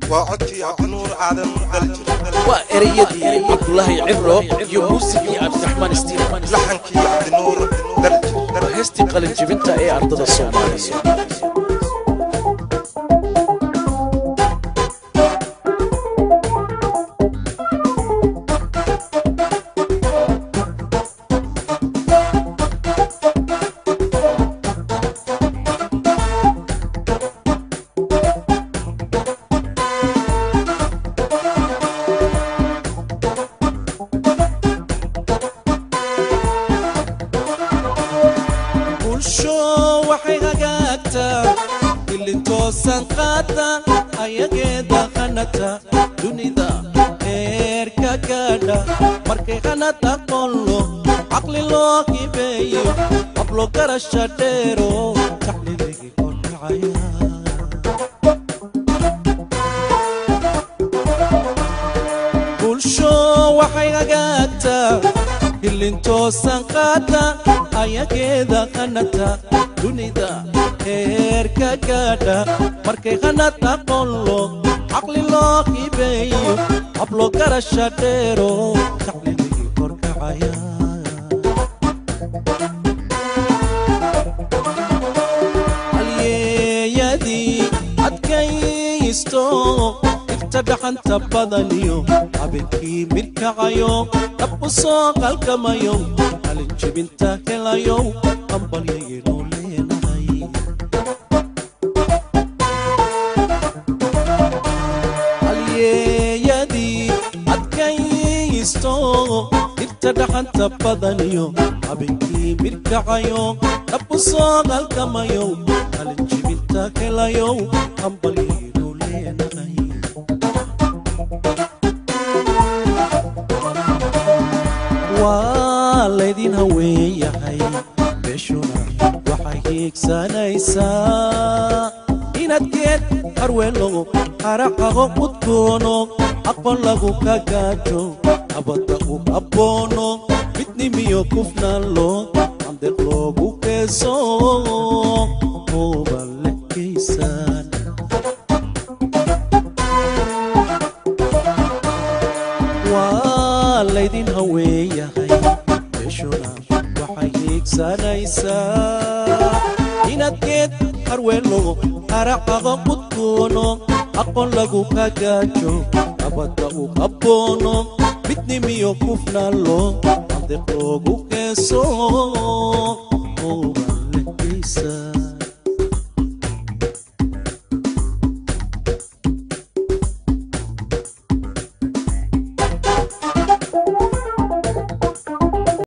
Waa codkii Cabdinuur Aadan Daljir. Waa ereyadii Cabdulaahi Ciro iyo muusigii Cabdiraxmaan Stiifen. Laxankii Cabdinuur Daljir. Waa heestii qalinjibinta ee ardada Soomaaliyeed. Bulsho waxay hagaagtaa ilintoosan qaada ayageeda qanata dunida heerka gaadha markay qanata qollo caqli loo hibeeyo hablo garasha dheero taclimigii kordhacaya. Bulsho waxay hagaagtaa hilintoosan qaada ayageeda qanata dunida heerka gaadha markay qanata qollo caqli loo hibeeyo hablo garasha dheero taclimigii kordhacaya. Halyeeyadii adkaysto dhibta dhaxanta badaniyo habeenkii mirkacayo dhab u soo qalkamayo qalinjibinta helayo hambalyaynu leenahay. Halyeeyadii adkaysto dhibta dhaxanta badaniyo habeenkii mirkacayo dhab u soo qalkamayo qalinjibinta helayo hambalyaynu leenahay. Waa laydin haweeyahay beeshuna waxay hiigsanaysaa inaad geed harweelo haraqago udgoono aqoon lagu kagaajo nabadda u abboono midnimiyo kufnaan loo andeeq loogu keeso ooba leh geysaan. Waa laydin haweeyahay beeshuna waxay hiigsanaysaa inaad geed harweelo haraqago udgoono aqoon lagu kagaajo nabadda u abboono midnimiyo kufnaan loo andeeq loogu keeso.